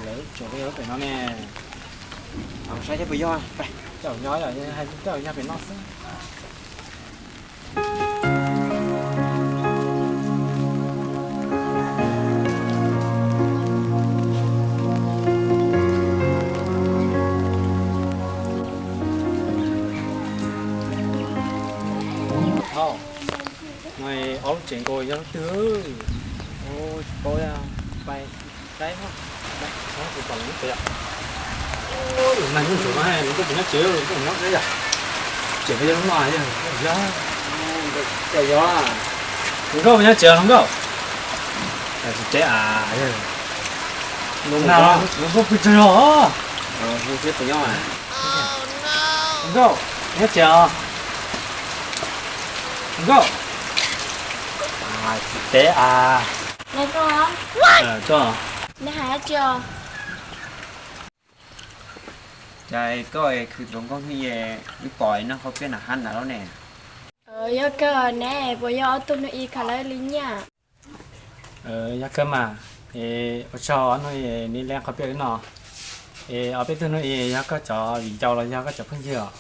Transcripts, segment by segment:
Lawv tseem yog pem no ne. Saib thiab puas yog, coj nyob, coj yog pem no xwb. Ob lub tsev nkaus yog lub twg? Tsis paub, pais saib, tsis pom lawv lub tsev. Lawv mas nyob ntsuav no, lawv tuaj pem nyob tsev, tuaj nyob yom. Tseem yog lub no yog, yog, yog. Hluas nkauj, nyob tsev hluas nkauj. Tsis teb as, hluas nkauj pw tsawg os. Hluas nkauj, nyob tsev os. Hluas nkauj, tsis teb as. Tuaj. Cas koj khwv hluas nkauj hnub i, wb pom noj qhaub piab nram hav ntawd lawm ne. Yog kawg ne, puas yog ob tug hnub i khav lawv li nyiaj? Yog kawg mas, es ua tsaug ob hnub i neb hle qhaub piab wb noj. Es ob peb tug hnub i yog koj cov viv ncaus los yog koj cov phooj ywg os?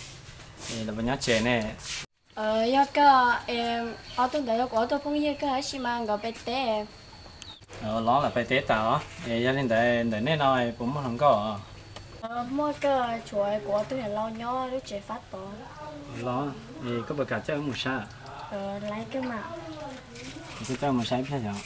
Es lawv puas nyob tsev ne? Yog kawg, ob tug ntawd yog kuv ob tug phooj ywg kawg tab sis mas nkawd pem teb. Los lawv pem teb tas os. Es yog li ntawd ntawm nej no puas muaj hluas nkauj? Muaj kawg, tshuav kuv ob tug niam laus nyob lub tsev fab tod. Los, es koj puas kam coj wb mus saib? Laiv kawg mas. Kuv coj mus saib ib pliag yom.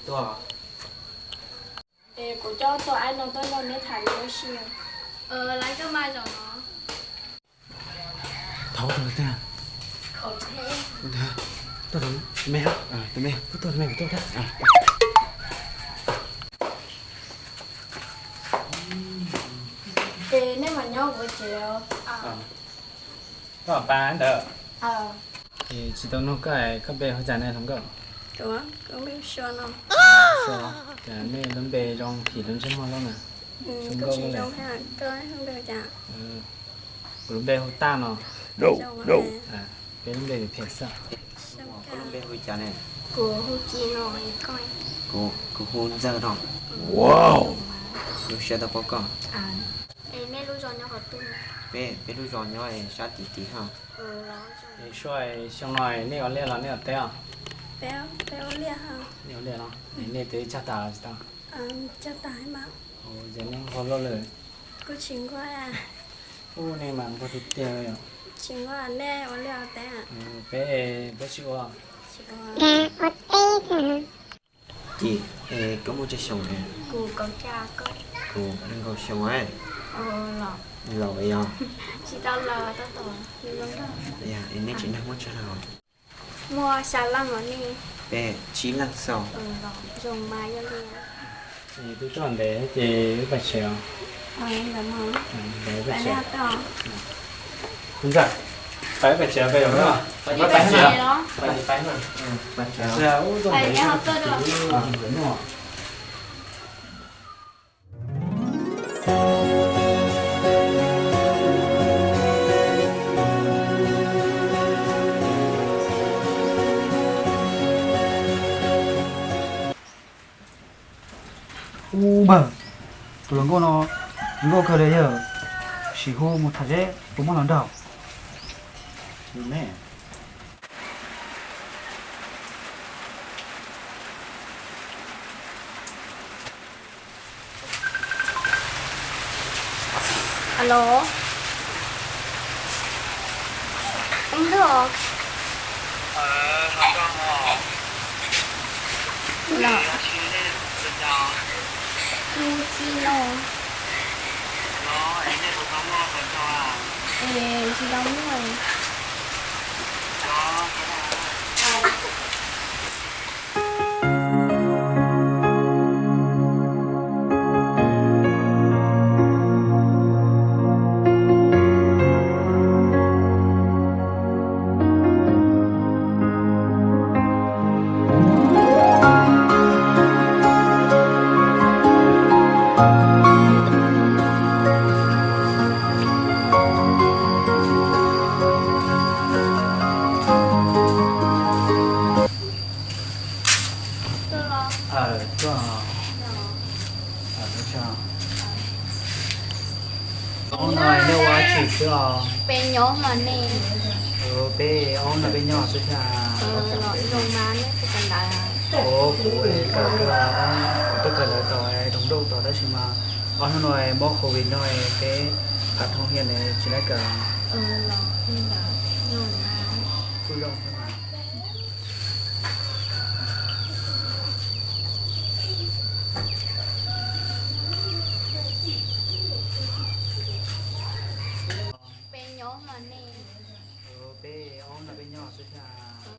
Tuaj. Es kuv coj tus aib no tuaj nrog neb tham ib si. Laiv kawg mas zaum no. Thov tus tiag. Tuaj tus me, tus me, tuaj tus me, tuaj thiab. Ces nej mas nyob kuv tsev os. Koj pab ntawd. Tsis tau nug koj, koj npe hu cas ne hluas nkauj? Cas nej lub npe zoo phim lub ntsej muag loj na. Kuv lub npe hu Taj no. Peb lub npe phem xwb. Kuv hu Ci no. Kuv hu Ntxawg no. Zoo siab tau paub koj. Peb, peb lub zos nyob sab tim tid ha. Es suab xyoo no nej ua liaj los nej ua teb os? Nej ua liaj no, nej twb cog tas los tsis tau? Ces nej nquag luaj lawm. Kuv tsis nquag. Ub, nej mas nquag tiag tiag li os. Tsis nquag, nej ua liaj ua teb. Peb, peb tsis ua. Ces koj muaj tsawg xyoo? Kuv nees nkaum xyoo. Laus yog? Es nej tsev neeg muaj tsawg leej? Muaj xya leej os nej. Peb tsib leej xwb. Zoo mas yog li. Twb tuaj ntev ces wb pais tsev os. Kuv ntxawm, pais wb pais tsev peb os. Pais tsev. Ub npawg, tus hluas nkauj no zoo nkauj kawg li yawg, sim hu mus tham seb puas muaj hluas nraug. Alo. Ub ntuj. Los. Kuv tsis los. Es tsis tau muaj. Ob no nej ua dab tsi xwb os? Peb nyob mas ne. Peb ob no peb nyob xwb thiab. Ua kuv kawm kuv tuaj kawm ntawv tau, roos nrauj tau tab sis mas ob hnub no mob covid no peb phav thoob hiab ne tsis laib kawm. Kuj zoo thiab mas.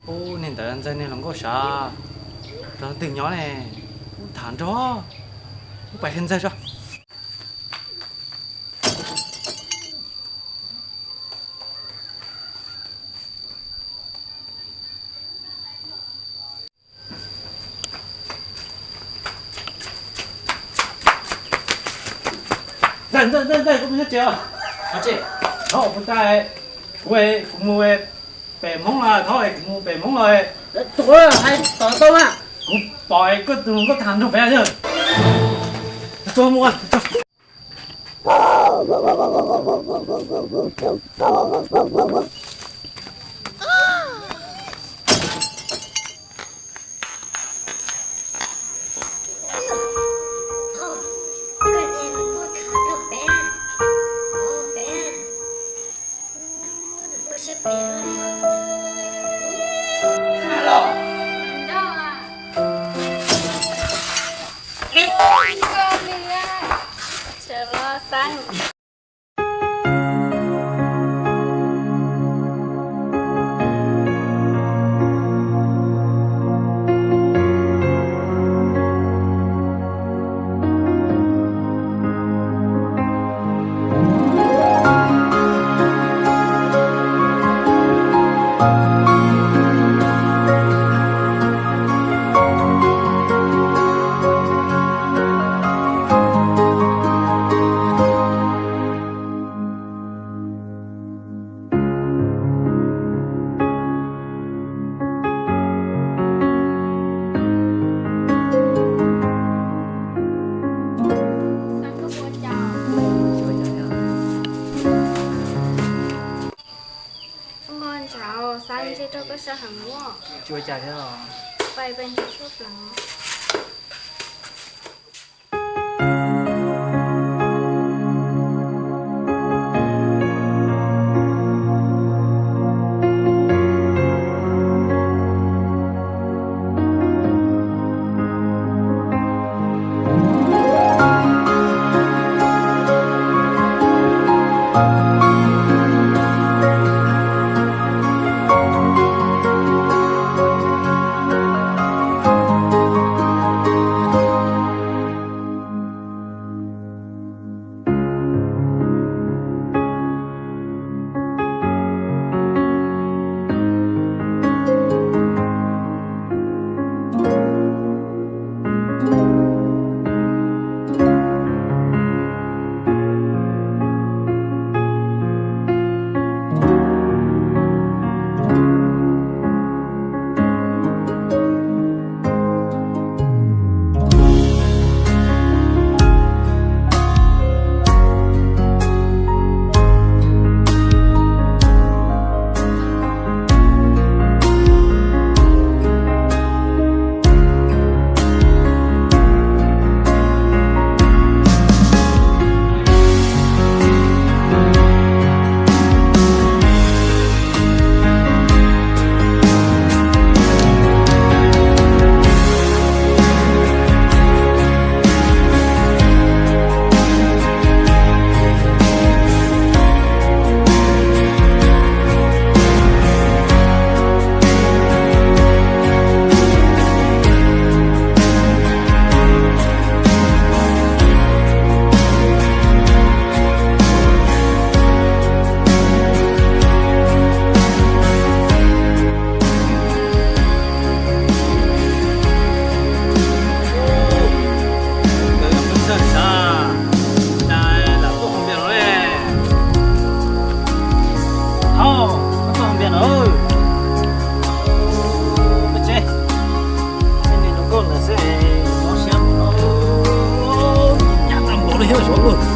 Ub, niag ntawd ntxawg niag hluas nkauj sav, rau twg nyob ne? Ub, tham nrog, ub, pais qhia ntxawg tso. Ntxawg, ntxawg, ntxawg, ntxawg, koj mus nyob tsev os. Thov kuv tas, kuv, kuv mus pem Hmoob los, thov kuv mus pem Hmoob los. Tuav hais tom tau na. Kuv pom koj tus hluas nkauj tham nrog pem yog. Tuav mus. Ua cas xav ntshe rau koj sab heev ua. Tsis ua cas thiab os. Pais pais ntshe suab plaws. Ntxawg sav, cas lam tuaj haus npias no ne? Hau, koj tuaj haus npias no. Tuaj tsev, tej niag hluas nkauj ntawd xwb, mob siab no. Nyam tag npaum li xyov luag.